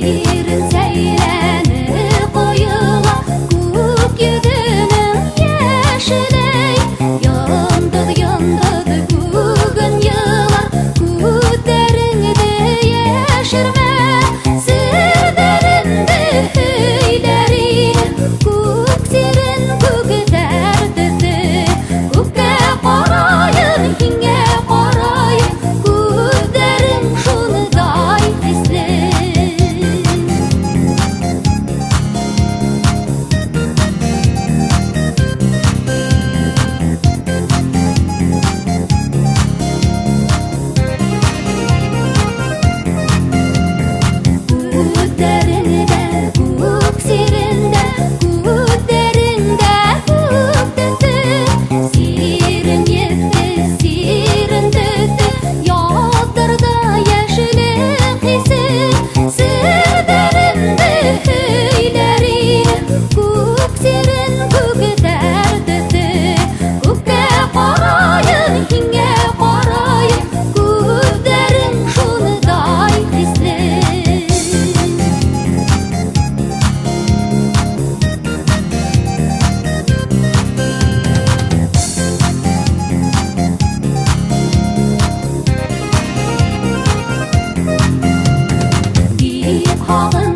Сирен сәйрәне ҡойола күк йөҙөнөң йәшеләй. Йондоҙ, йондоҙ күген йылар, күҙҙәреңде йәшермә. Серҙәремде һөйләр инем, күк сирен, күктәр төҫө. Күккә ҡарайым, һиңә ҡарайым, күҙҙәрең шундай хисле. Күҙҙәреңдә күк сирендә, күҙҙәреңдә күк төҫө. Сирен еҫе, сирен төҫө, яҙҙарҙа йәшлек хисе. Серҙәремде һөйләр инем, күк сирен, күктәр төҫө. Күккә ҡарайым, һиңә ҡарайым, күҙҙәрең шундай хисле. Бик һағын